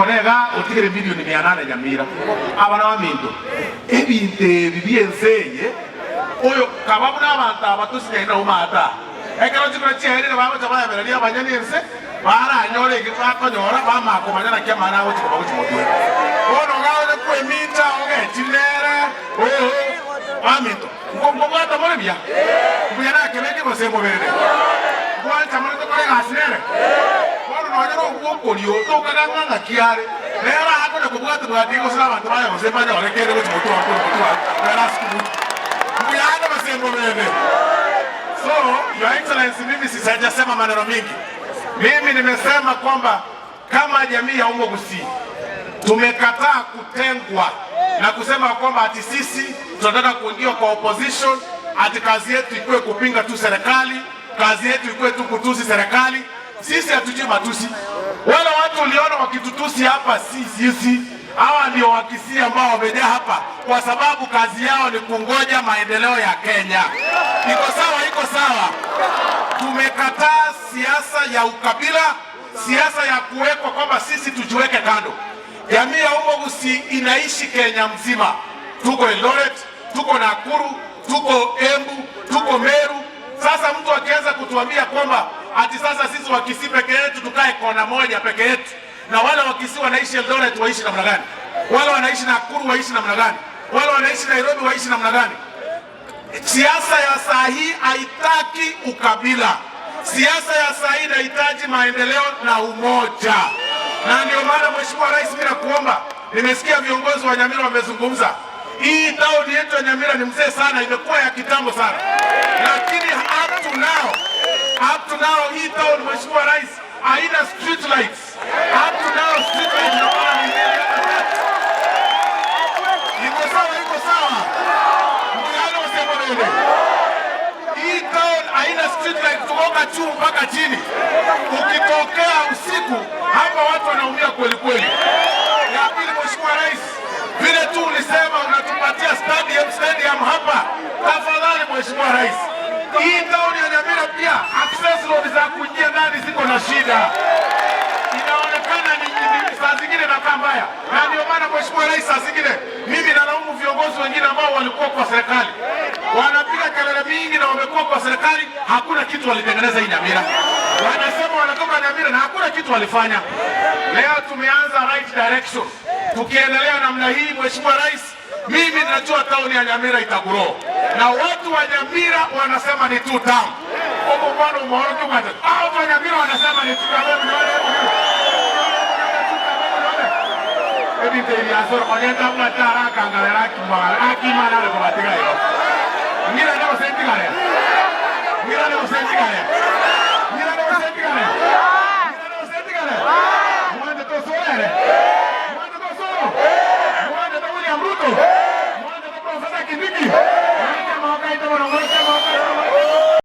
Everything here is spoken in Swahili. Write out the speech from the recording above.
One iga otigere milioni 800 Nyamira. Abana baminto, ebinto ebi bi'ense eye, oyo kaba buna abanto aba tosinyaine nabo maate aa. Ekero chikura chiaerire bagocha baebereria abanyene ense, baranyore eke bakonyora, bamanya komanya naki amang'ana agochia koba gochia motwe. Bono iga onye kwemincha ogechi nere, oo, baminto, nkobwata more buya? Mbuya nakebeke gose mobere? Ngwancha more tokore egasi nere? Bono nonya nobwokorio tokaga ng'a ng'aki are, nere akonya kobwati-bwati gose nabanto baye gose mbanyore kende gochia motwe oo korwa motwe aye, nere ase kobua. Mbuya ande gose mobere? So, Your Excellency, mimi sijasema maneno mingi. Mimi nimesema kwamba kama jamii ya Omogusii tumekataa kutengwa na kusema kwamba ati sisi tunataka kuingia kwa opposition, ati kazi yetu ikuwe kupinga tu serikali, kazi yetu ikuwe tu kutusi serikali. Sisi hatujui matusi. Wale watu uliona wakitutusi hapa si sisi. Hawa ndio Wakisii ambao wamejaa hapa kwa sababu kazi yao ni kungoja maendeleo ya Kenya. Iko sawa? Iko sawa? Tumekataa siasa ya ukabila, siasa ya kuwekwa kwamba sisi tujiweke kando. Jamii ya Omogusii inaishi Kenya mzima. Tuko Eldoret, tuko Nakuru, tuko Embu, tuko Meru. Sasa mtu akianza kutuambia kwamba ati sasa sisi Wakisii peke yetu tukae kona moja peke yetu, na wale Wakisii wanaishi Eldoret waishi namna gani? Wale wanaishi Nakuru waishi namna gani? Wale wanaishi Nairobi waishi namna gani? Siasa ya saa hii haitaki ukabila. Siasa ya saa hii inahitaji maendeleo na umoja, na ndio maana Mheshimiwa Rais, mimi nakuomba, nimesikia viongozi wa Nyamira wamezungumza. Hii town yetu ya Nyamira ni mzee sana, imekuwa ya kitambo sana, lakini up to now hii town, Mheshimiwa Rais, haina street lights. Up to now street lights inakuwa ni mbili ama tatu. Iko sawa? Iko sawa? Mkutano usemo nini? Hii town haina street light kutoka juu mpaka chini. Ukitokea usiku hapa watu wanaumia kweli kweli. Ya pili, Mheshimiwa Rais, vile tu ulisema unatupatia stadium hapa, tafadhali Mheshimiwa Rais, hii town ya Nyamira pia access road za kuingia ndani ziko na shida, inaonekana ni saa zingine inakaa mbaya, na ndio maana Mheshimiwa Rais, saa zingine mimi nalaumu viongozi wengine ambao walikuwa kwa serikali, wanapiga kelele mingi na wamekuwa kwa serikali, hakuna kitu walitengeneza hii Nyamira. Wanasema wanatoka Nyamira na hakuna kitu walifanya. Leo tumeanza right direction, tukiendelea namna hii, Mheshimiwa Rais, mimi najua town ya Nyamira itagrow na watu wa Nyamira wanasema ni two term. Huko bwana umeona tu kwanza. Hao watu wa Nyamira wanasema ni two term. Ebintu ebyasoro onyeta bwatara akangalera akimara akimana ko batigayo. Ngira ndio sentigare. Ngira ndio sentigare.